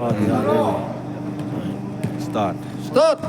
Start. Start.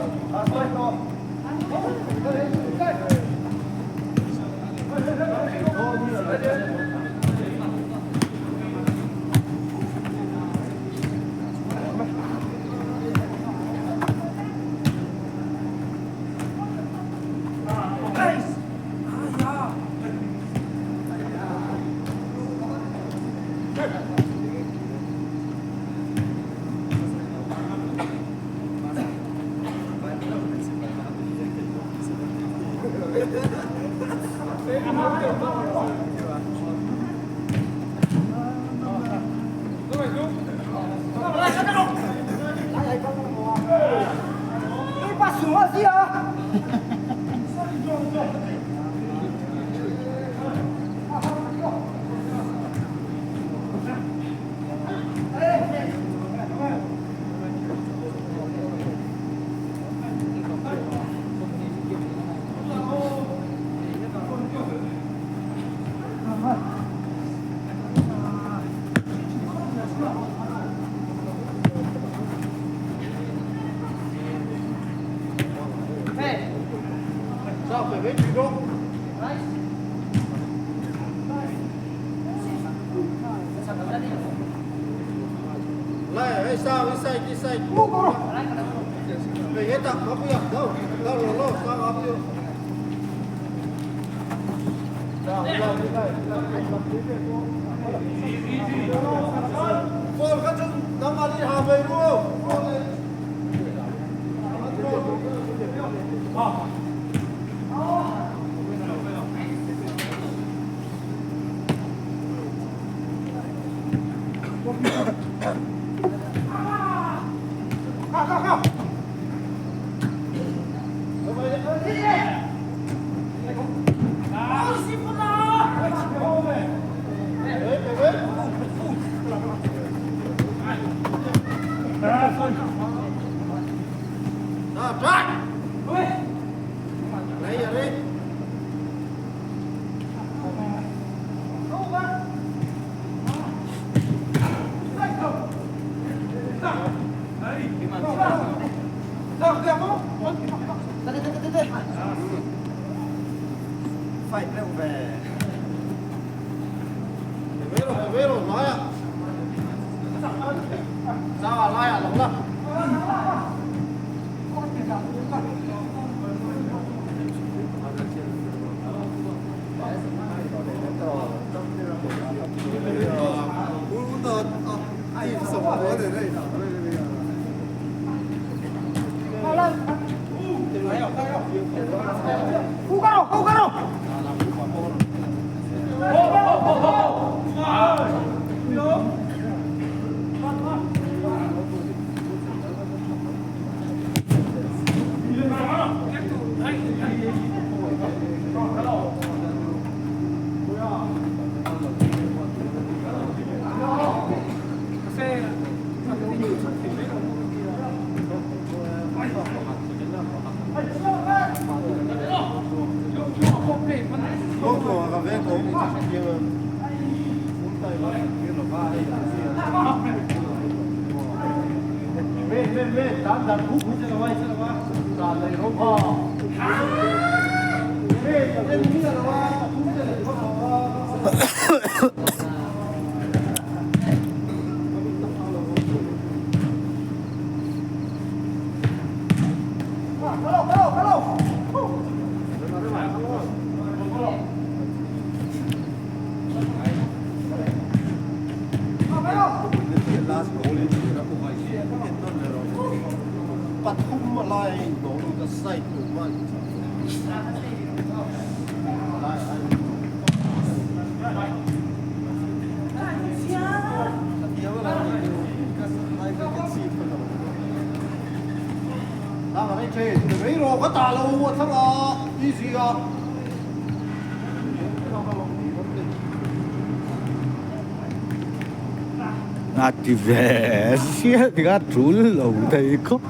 A ti ve sia ti kha tul lo thei khawp.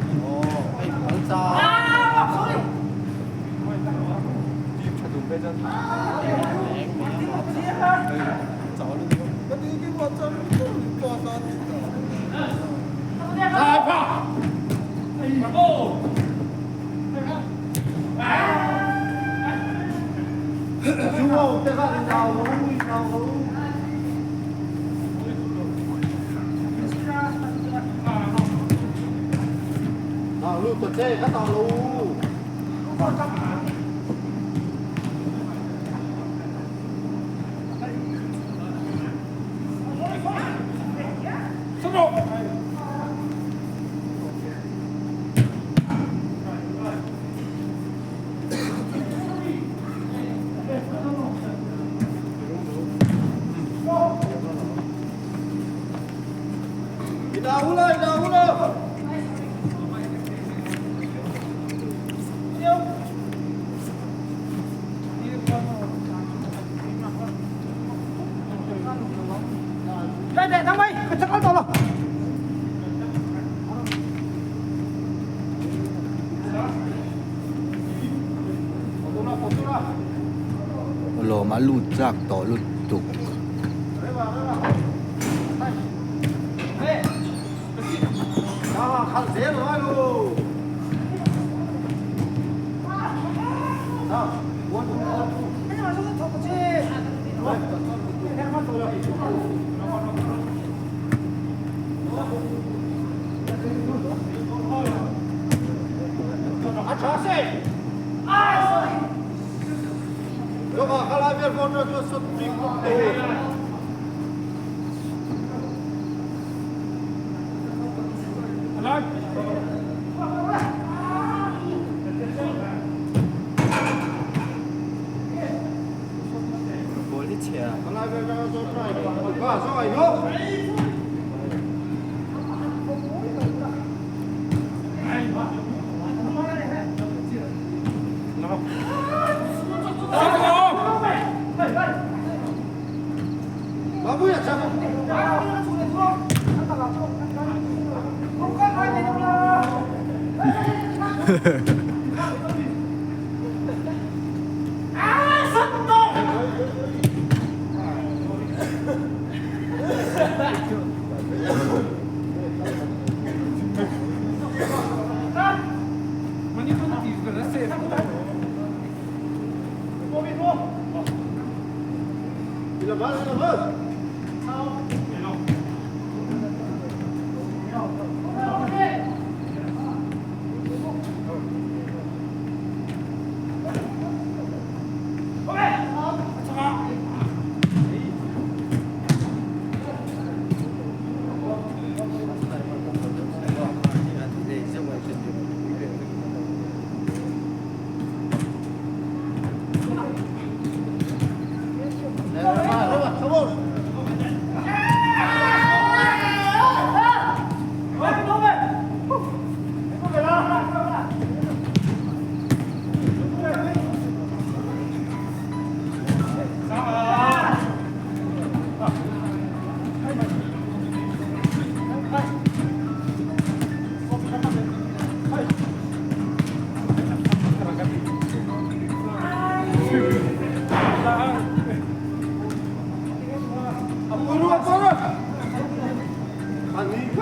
Lawm a lut chak tawh lutuk.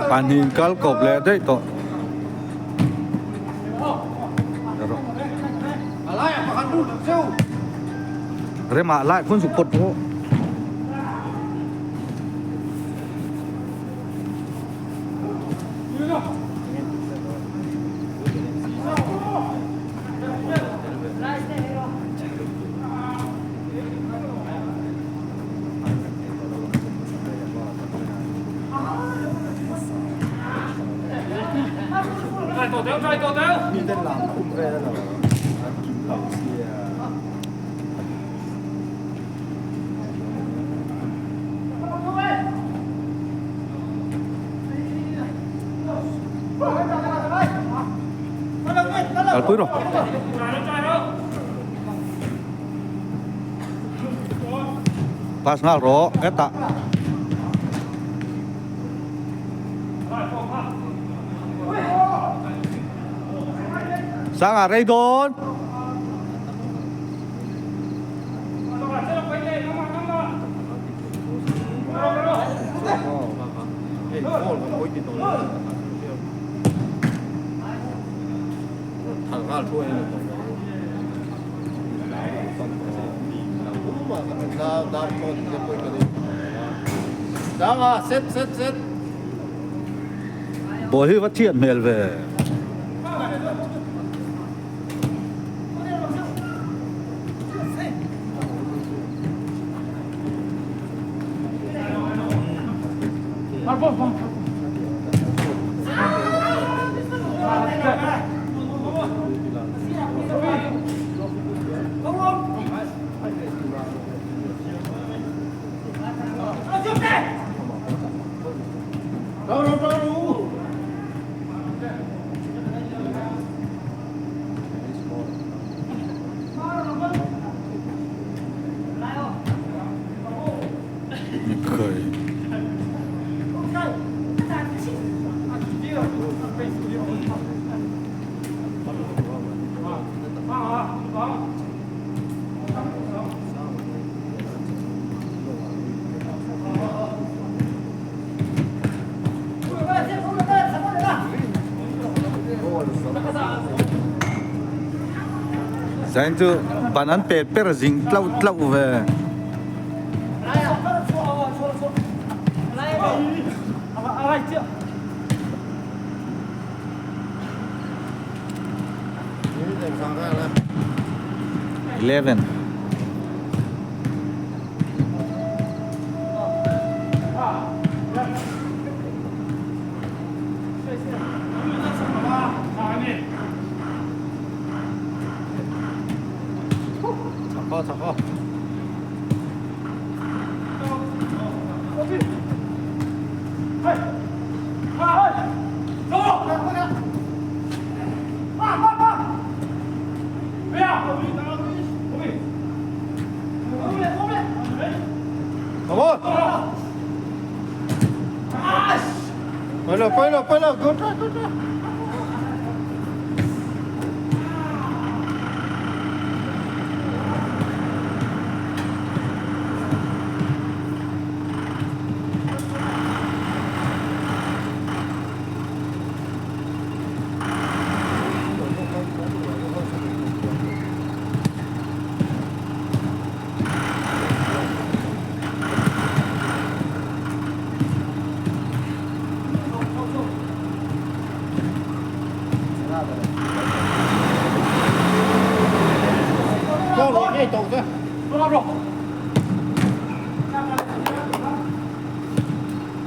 Pahnih kal kawp leh daih tawh. Remah lai phun suk pawt pawh. Kalpui rawh. Pass nghal rawh hetah. Sangah rei dawn. Ball hi va thiat hmel ve. Zain chu ban an pet per zing tlauh tlauh ve. 11.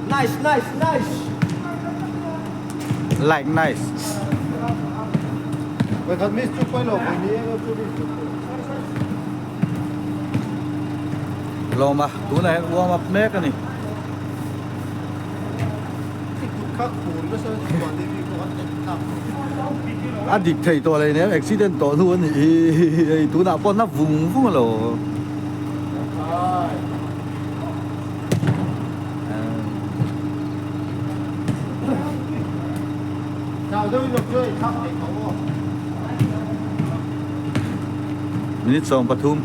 Nice, nice, nice. Like nice. Vậy thật miss chút quay lộn với ní em chút đi. Lawma tunah hian warm up mek a ni. A dik thei tawh leh nen accident tawh hnu a nih hi hei tunah pawh na vung vung a lo. Minute 13.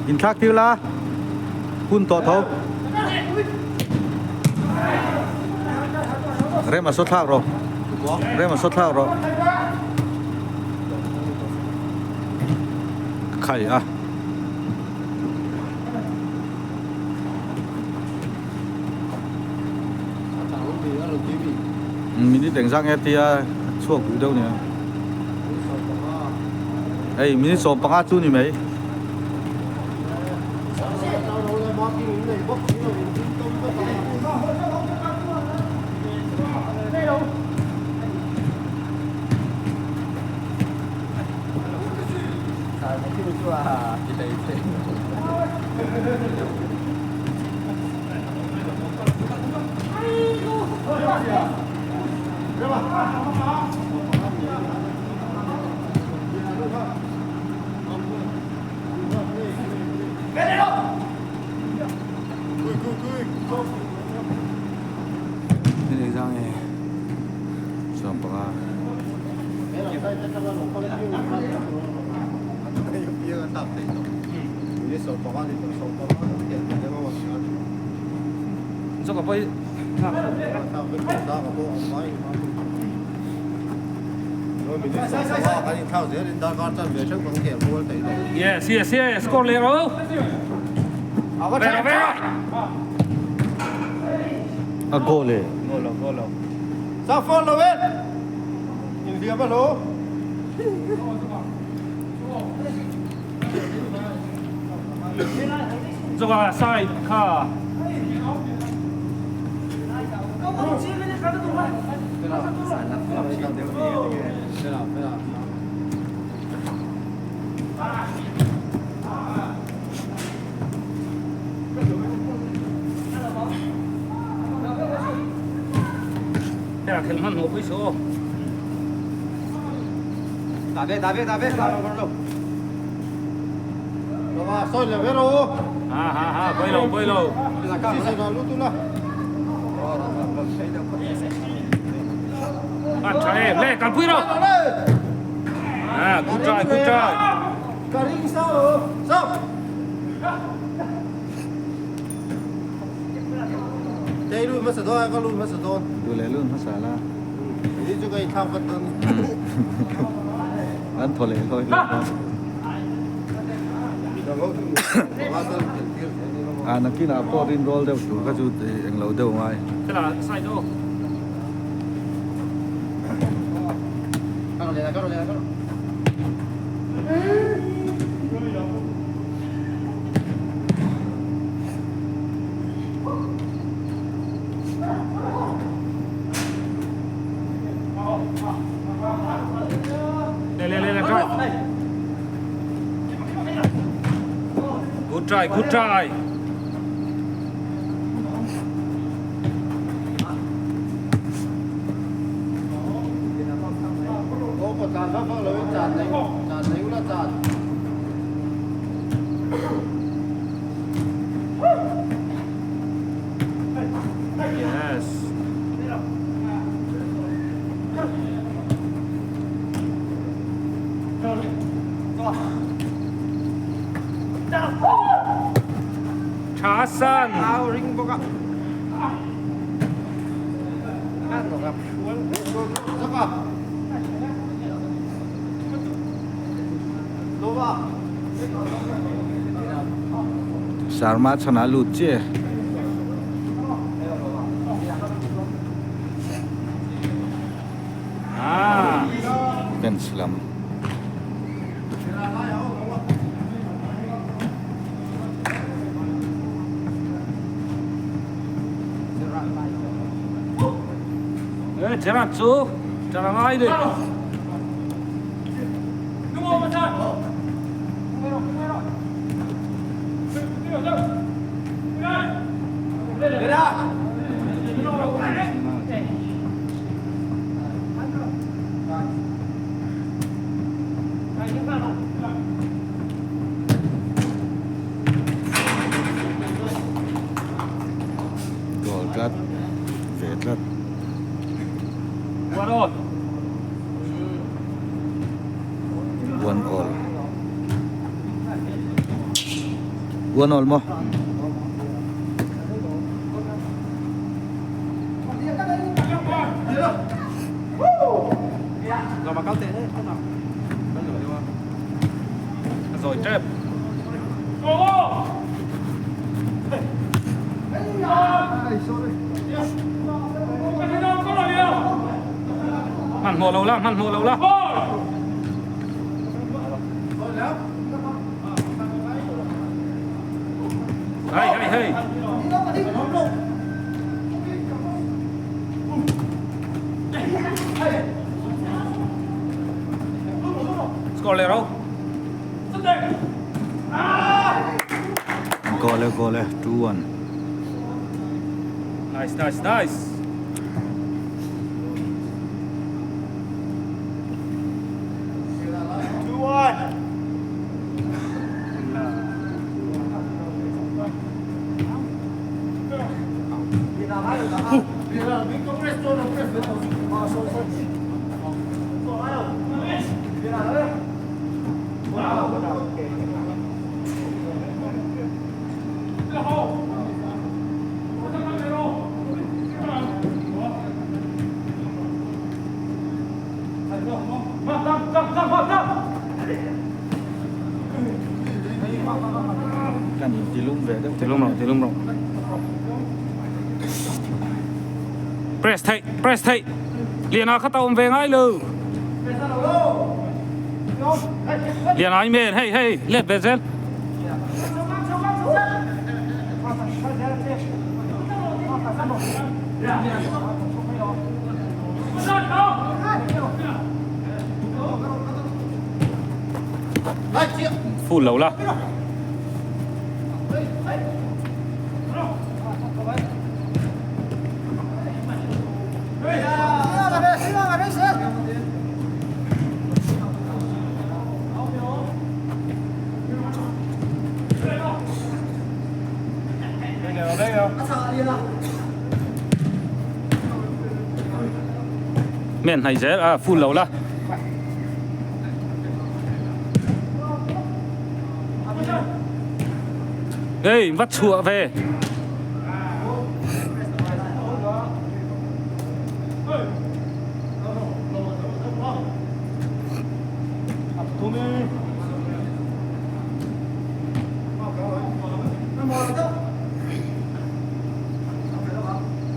Inthlak tir la hun tawh tho rem a saw thlak rawh rem a saw thlak rawh khai a. Minute engzah nge tia chhuak duh deuh nia hei minute 15 chu ni mai. thlak theih loh. Minute 15 ni tawh 15 kan khel thei deuh a rawn ti a ni. Zawk a pawi thlak a thlak vek tawh ta ka pawh ang mai Chuan minute 15 kan inthlak zel in darkar chan ve theuh kan khel kual thei lo. Yes yes yes score leh ro. Vera vera. A goal e. Goal lo goal lo. Sa phone lo e. Inhliam a lo. Zawka side kha. Hela khelh hmanhmawh pui suh aw. Ha ha ha pawi lo pawi lo. An tha em le kalpui rawh. Ha good try good try. Duh leh lut hmasa la. An thaw leh hlawi hlawm dawn. A nakinah pawh rinrawl deuh tur kha chu englo deuh ngai. Good try, good try. Yes. Tha san. Sharma chhan a lut chiah e. Bench lam. Gerard chu tara ngai ni. Goal tlat ve tlat. One all. One all maw? Rồi trep. Hmanhmawh lo la, hmanhmawh lo la. Hei, hei, hei. Score leh ro. Goal e, goal e, 2-1. Nice, nice, nice. Kan intilum ve deuh. Tilum rawh, tilum rawh. Press theih, press theih. Liana kha ta awm ve ngai lo. Liana i men, hei, hei, let ve zel. Full lo la. Men hnaih zel a full lo la. Ê vắt chhuah ve.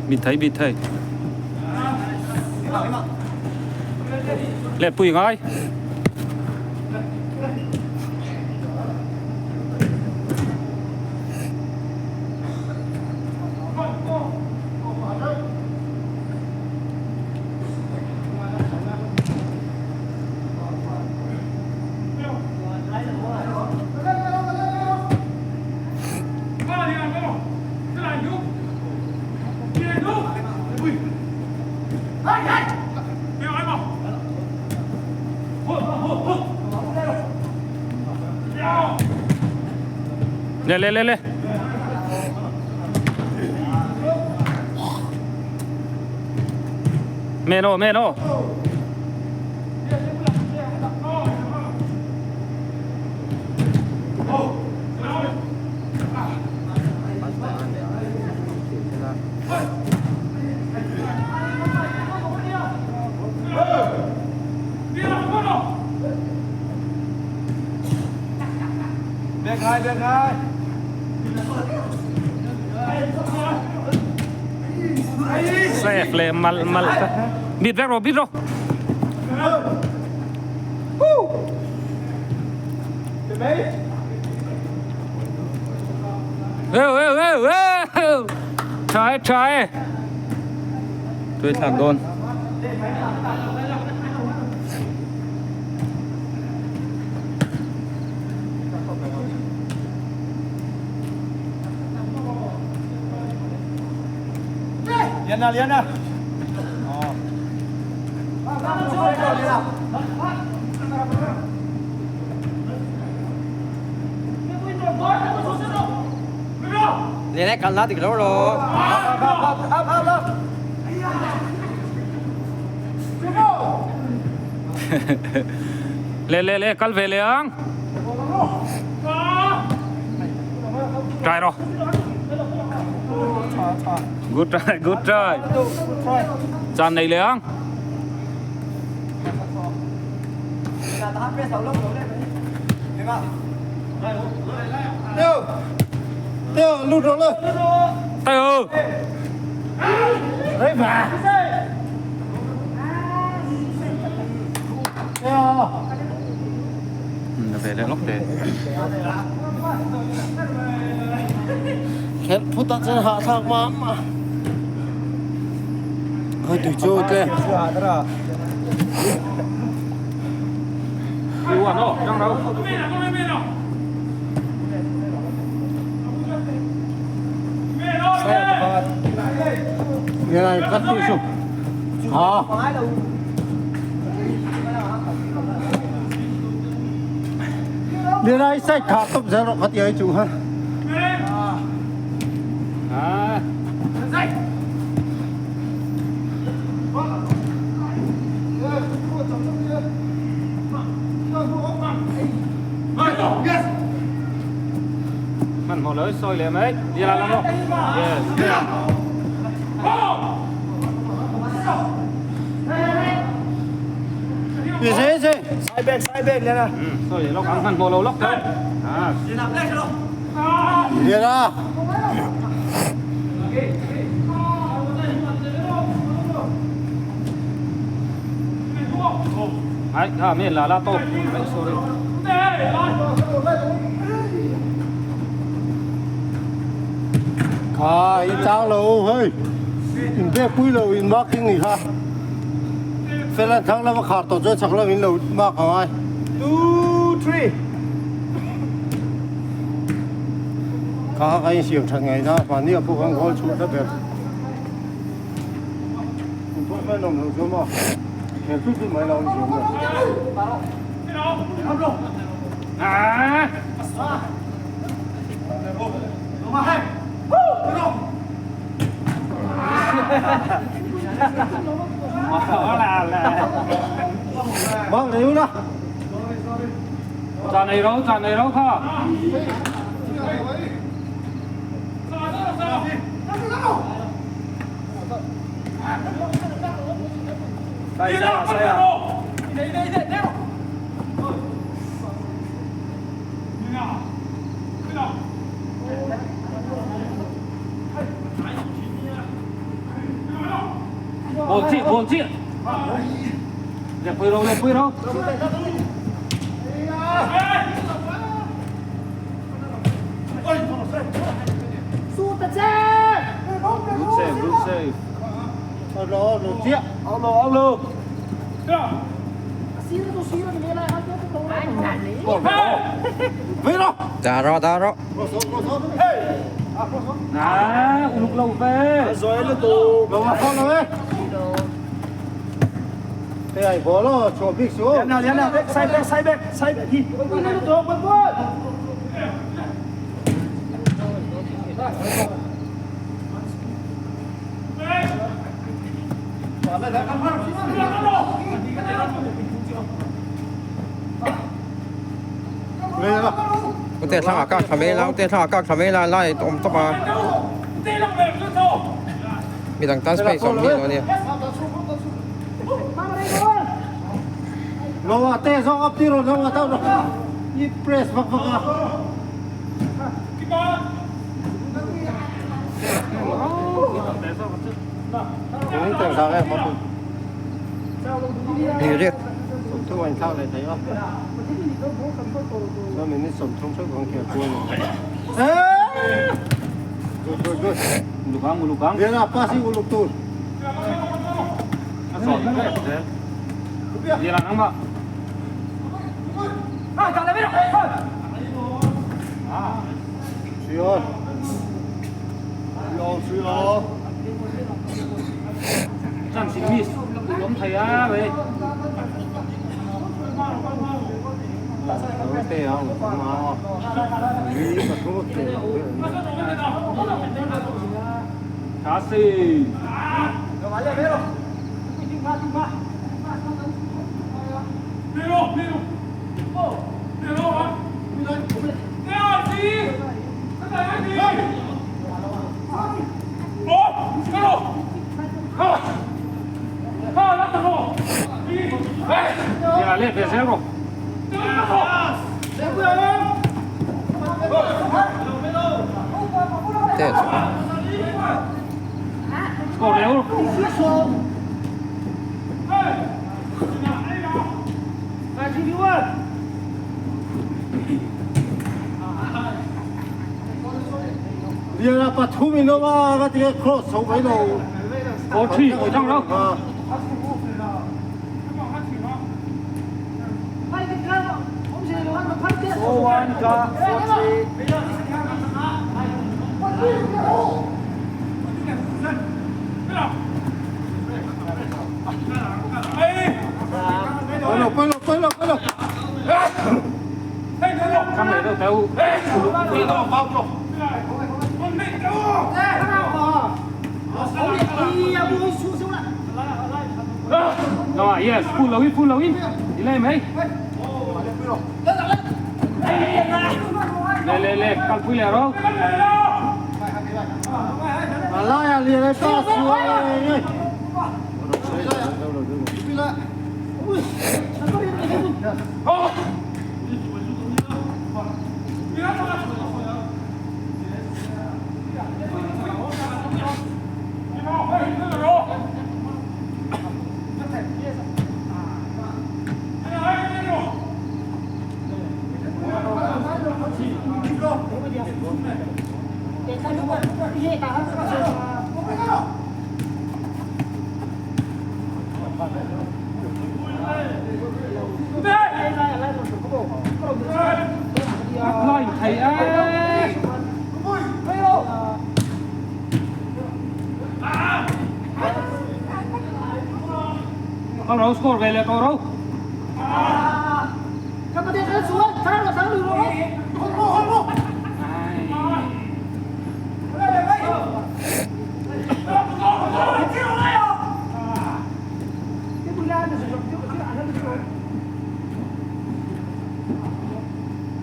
Bịt thấy bịt thầy. Lẹ pui ngai. Le le le le. Men aw men aw. Sef leh malh malh ta. Bit vek rawh bit rawh. Eu eu eu eu. Tha e tha e. Tui thlak dawn. Liana Liana. Liana kal la dik lo lo. Up up up up. Le le le kal ve leh ang. Try rawh. Good try, good try. Chan nei leh ang. Teo, lut rawh le. Teo. Rei va. Về leh lawk te. Khelh phut ah chuan hahthlak mah mah. Khoi tui chu tle. Nghe này cắt tui sụp. Ha. Liên ai sách thả tốc ra rộng khát ấy chú ha. À. Man hmawh lo sawi leh mai. Đi la lam rawh. Yes. Side back, side back lên nào. Sawi leh lawk ang hman hmawh lo lawk tho. À. Liana. Đấy, ha, miền là la tô. Đấy, sorry. Kha in chang lo hei. In be pui lo in marking ni kha. Felan thang lama khar tawh chuan chak lam in lo mark ang ai. 2 3 Kha kha ka insiam that ngai na mahni ah pawh khan goal chhuah ta ber. In pawh hman awm lo chuan maw khel tut tut mai lo an ziam lo. Mang reu la. Chan ei ro, chan ei ro kha. Ball chi, ball chi. Le pui ro, le pui ro. Good save, good save. Alo, lo chiah. Alo, alo. Vei ro. Dah ro, dah ro. À, uluk lo ve. Rồi là tù. Lo ma phone lo e. Te ai ball lo chhuah bik su. Liana, Liana, back, side back, side back, side back. Hi. Vei ro. Te thlang ah kak tha mai la, te thlang ah kak tha mai la, lai awm tawp a. Midang tan space awm miah lo a nia. Lo a te zawk up tir rawh lo a tauh rawh. I press vak vak a. Eng teng sak e hmapui. Ni riat. Sawmthum a inthlak leh thei a. Chuan minute 30 theuh kan khel kual ang. Good good good. Uluk ang, uluk ang. Liana pass hi uluk tur. A zawh zel zel. Liana nang mah. Suiawn. Suiawn suiawn. Chance in miss. Ulawm thei a vei. Lo te ang ma. Ni pathum a ke lo ve. Tha si. Liana le ve zel rawh. Te chu. Score leh. Liana pathum in awm a ka ti a cross chho mai lo. 4-3 thang ro. 4-1 ka 4-3. Pui lo pui lo pui lo pui lo. Kham leh deuh teh u. Rồi, yes, full lo in, full lo in. Đi lên mấy. Le le le, kal pui leh ro. A laia lian e pass chu a ngei. Kal ro score ve leh tawh ro.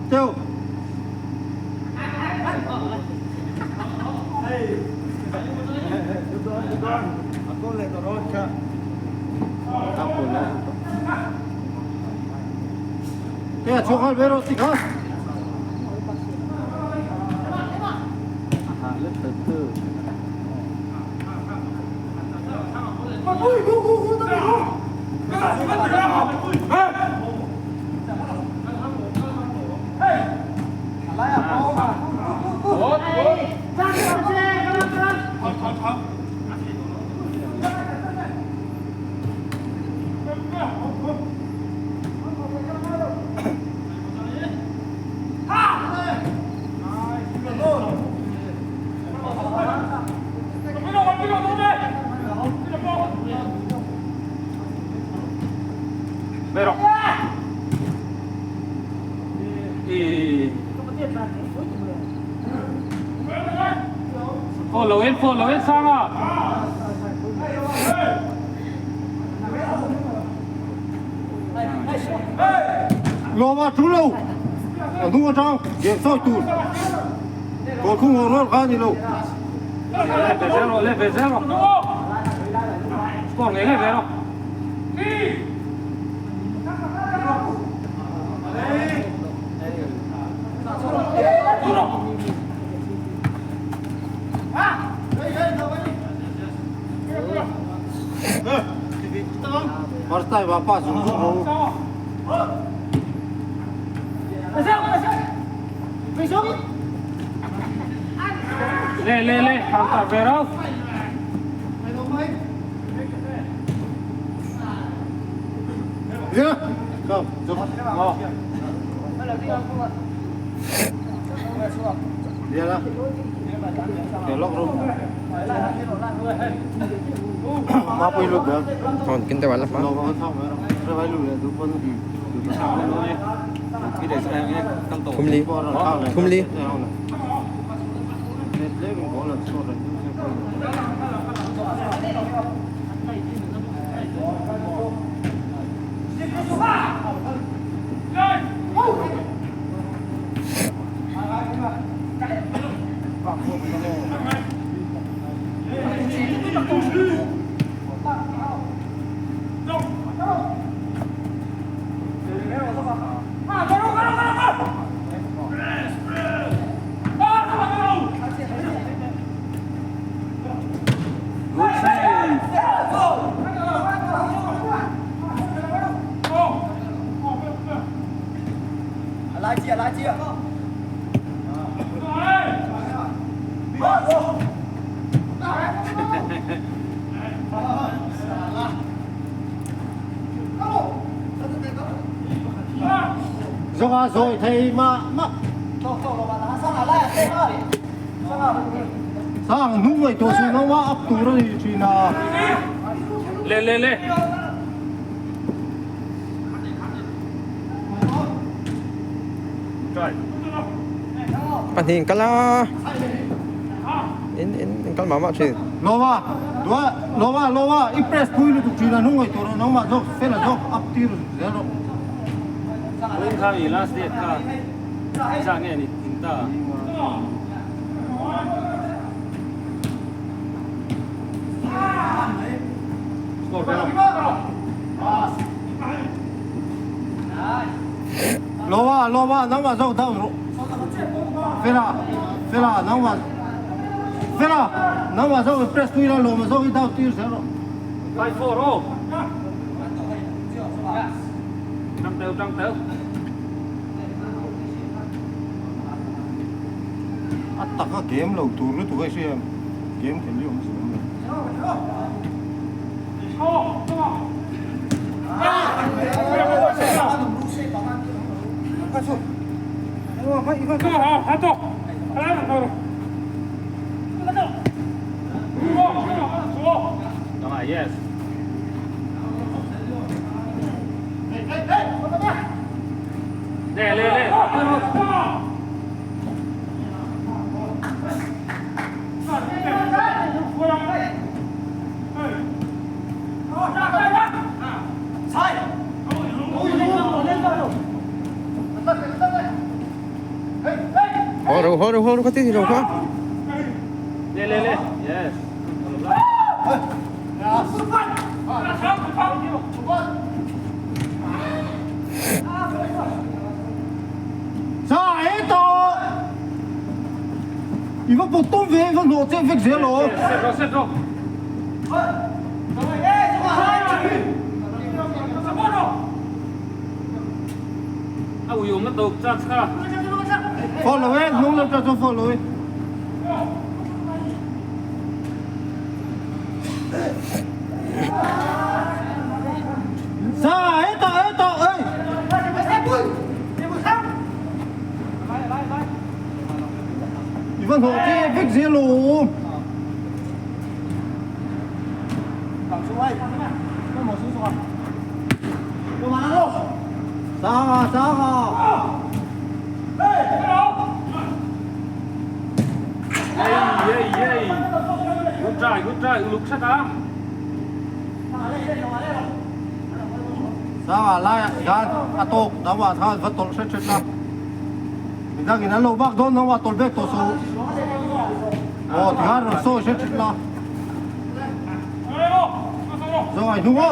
Teu. Te chhuak nghal ve rawh ti kha. Follow in, follow in, Sanga. Lawma thu lo. A hnung atang game sawi tur. Goal khung haw rual kha a ni lo. Le ve zel rawh, le ve zel rawh. Score ngei ngei ve rawh. First time a pass zung zung ho. Le le le, thang tar ve rawh. Yeah. Come. Aw. Yeah la. Để lóc rồi. Ma pui lut da. Còn kinh tế bán lắm. Lo ba thong rồi. Rồi lut le du pon. Thum li. Thum li. Good save. Zoga rồi thầy mà mà sang nung người tôi xin nó quá ấp tù rồi thì là Le le le. Try. Pahnih in kal a. In in in kal mah mah thin. Lova dua lova lova i press pui lu tuk thin a nung ngai tur a nangmah zawk fel a zawk up tir zel rawh. Vawiin kha i last date kha zah nge ni thin ta. Score ve lo. Lova lova nangmah zawk down rawh. Fela fela nangmah fela nangmah zawk i press pui la lawma zawk i down tir zel rawh. 5-4 aw. Tang teu tang teu. A taka game lo tur lutuk a hria em game khelh hi awm zia awm lo. Yes. Lê lê lê. Haw ro haw ro haw ro kha ti lo kha. Lê lê lê. Yes. Sa e to I va pawt tum ve i va hnawh cheh vek zel aw. Follow e, hnung lam ta chuan follow e. Sa hetah hetah ei. I va hnawh che vek zel aw. Sanga sanga. Yay yay yay. Good try good try uluk sat a. Sanga laiah hian a tawk dangah khan va tawlh hret hret a. Midang in an lo bak dawn dangah tawlh vek tawh suh. Aw tikhan rawn sawi hret hret la. Zawng ai hnung ho.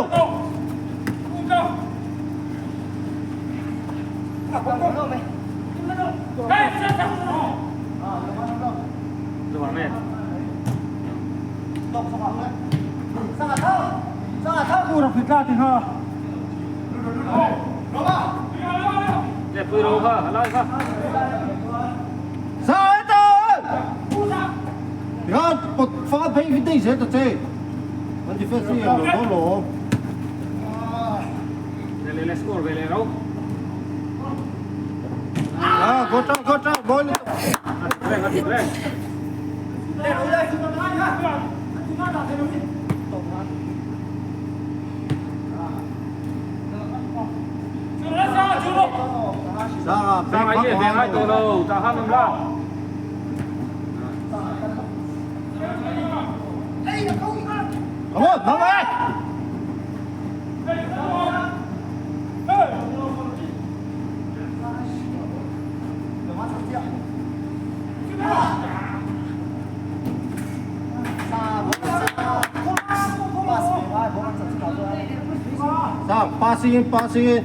Passing in, passing in.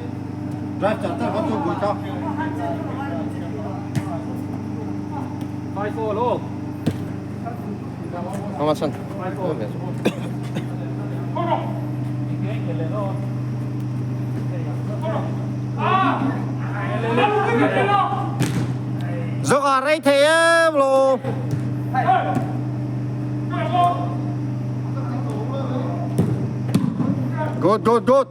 Drive chak tak chu bui ta. 5-4 lo. Mama chan. Zawk a rei thei em lo. Good, good, good.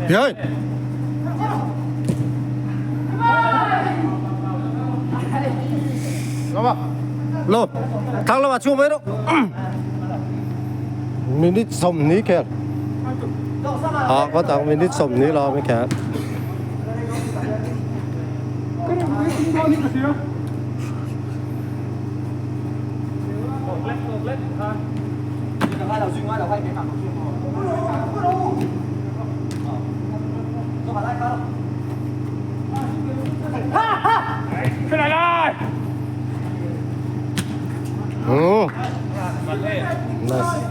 Hey! Come on. Lo thang lamah chhung mai rawh. Minute 20 khel. À có tặng minute 20 lo mới khel. Ừ. Nice.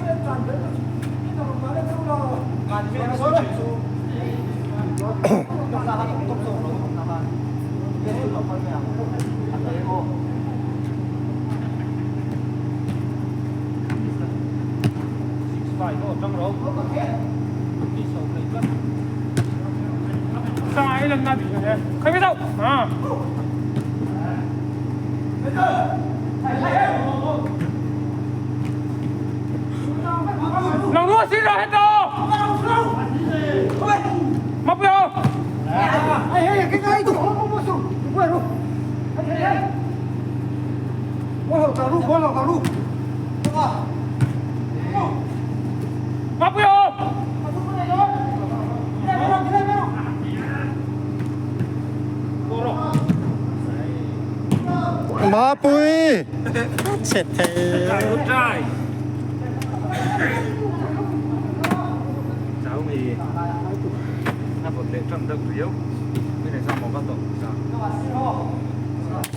Mapui! Chhe thei.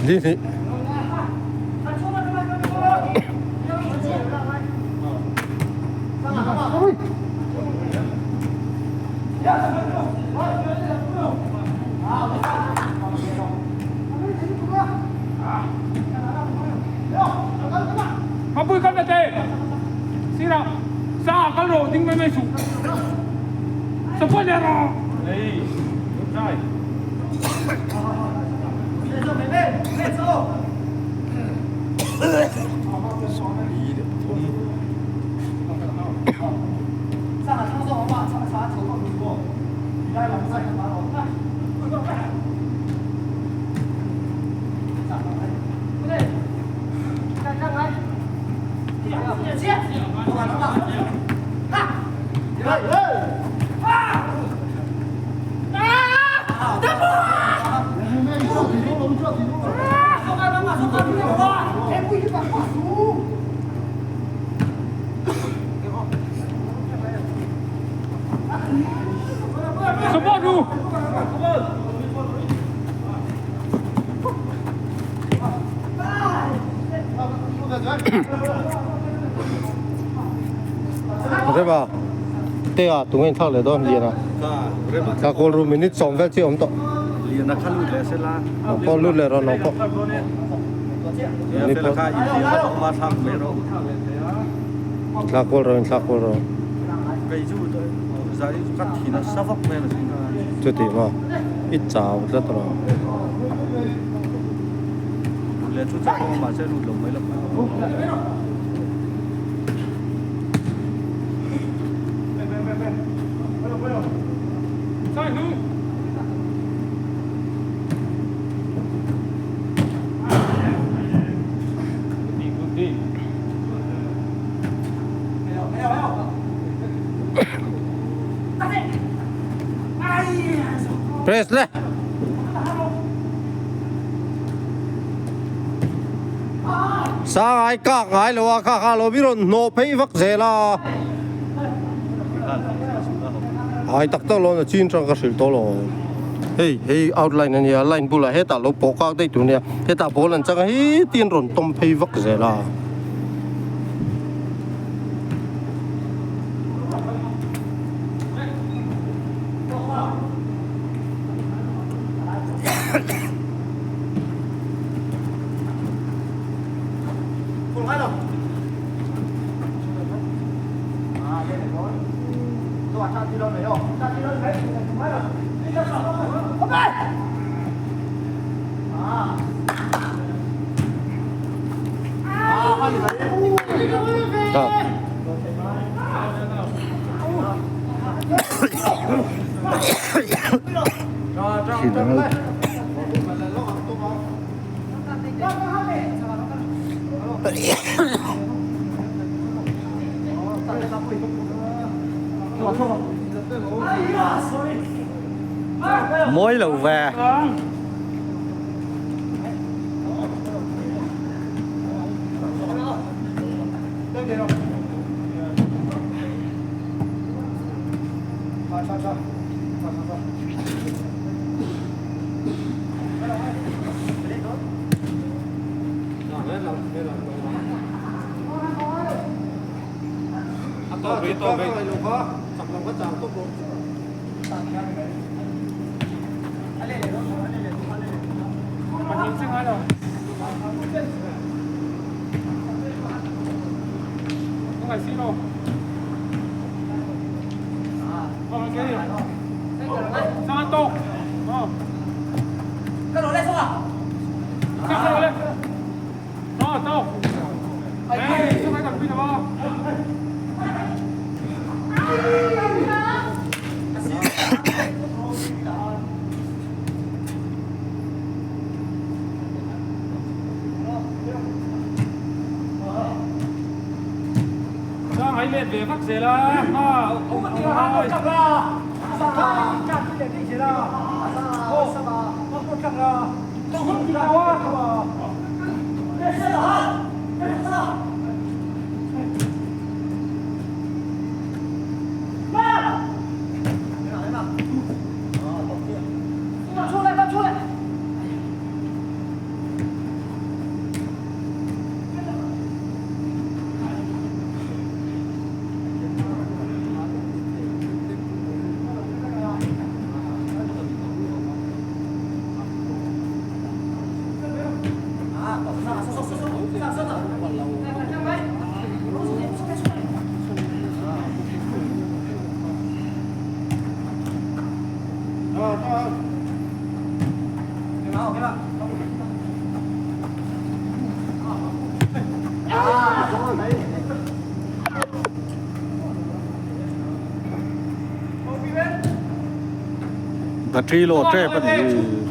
Đi đi. Rema te a tunge in thak leh dawn lian a ka call room minute sawm vel chi a awm tawh lian a kha lut leh sela nang pawh lut leh rawh nang pawh ni pawh kha in lian a awm a thlak mai rawh thlak kual rawh in thlak kual rawh kei chu zai chu ka thin a sa vak mai a chuti maw i chau tlat rawh leh chu chak awm mahse lut lo mai lo. Press le. Sangai kak ngai lo a kha kha lo mi rawn hnawh phei vak zel a. Ai tak tak lo na chin tang ka hrilh tawh lo. Hei hei outline a nia line bulah hetah lo pawh kak daih tur a nia hetah ball an chang a hi tin rawn tawm phei vak zel a. Mawi lo ve. Battery low tep a ni.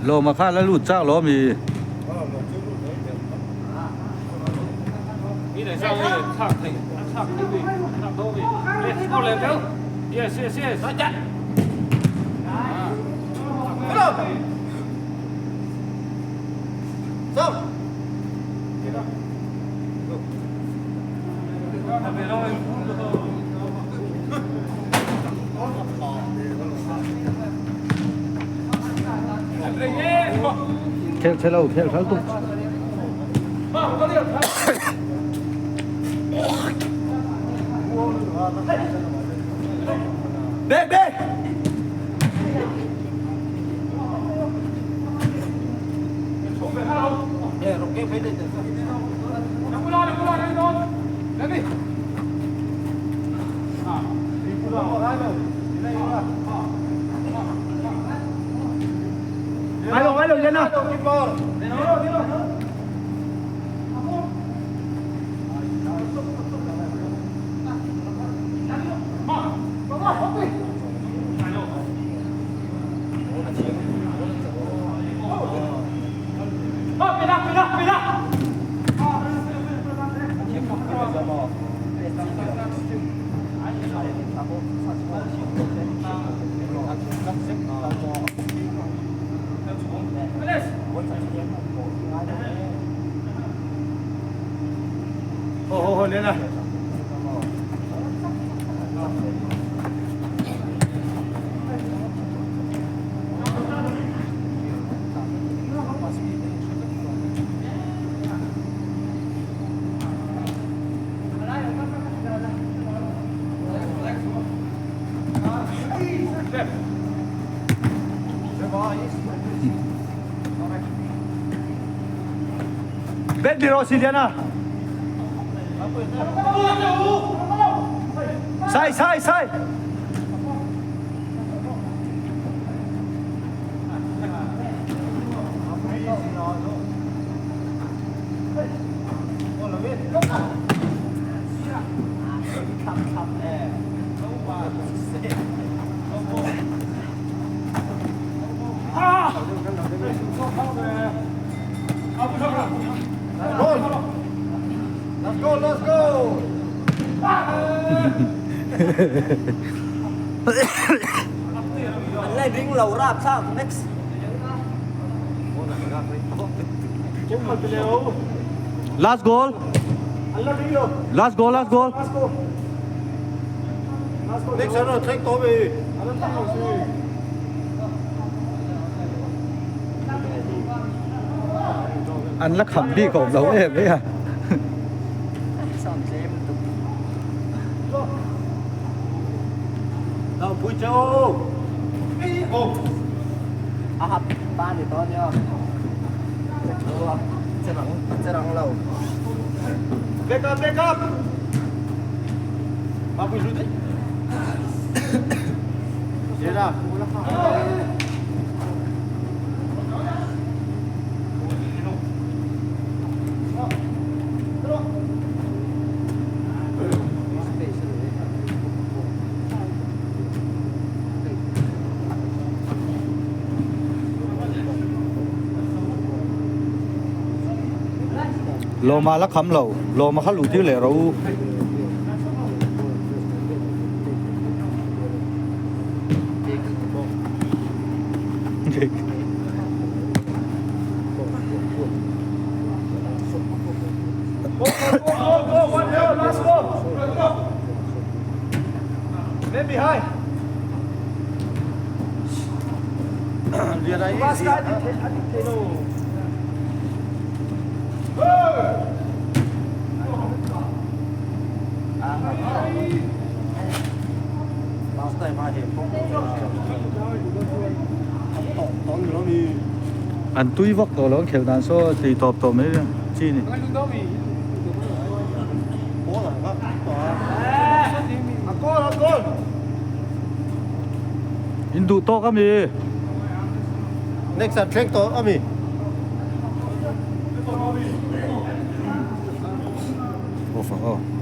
Lawma kha la lut chak lo mi. Khel thei lo khel thal tuk. Be be. Last goal. Last goal, last goal. An la kham bik awm lo em mai a. Lawma la kham lo, Lawma kha luh tir leh rawh u. An tui vak tawh lo an khelh dan saw tih tawp tawh mai chi a ni. In duh tawk a mi? Next an thleng tawh a mi? Off ang aw.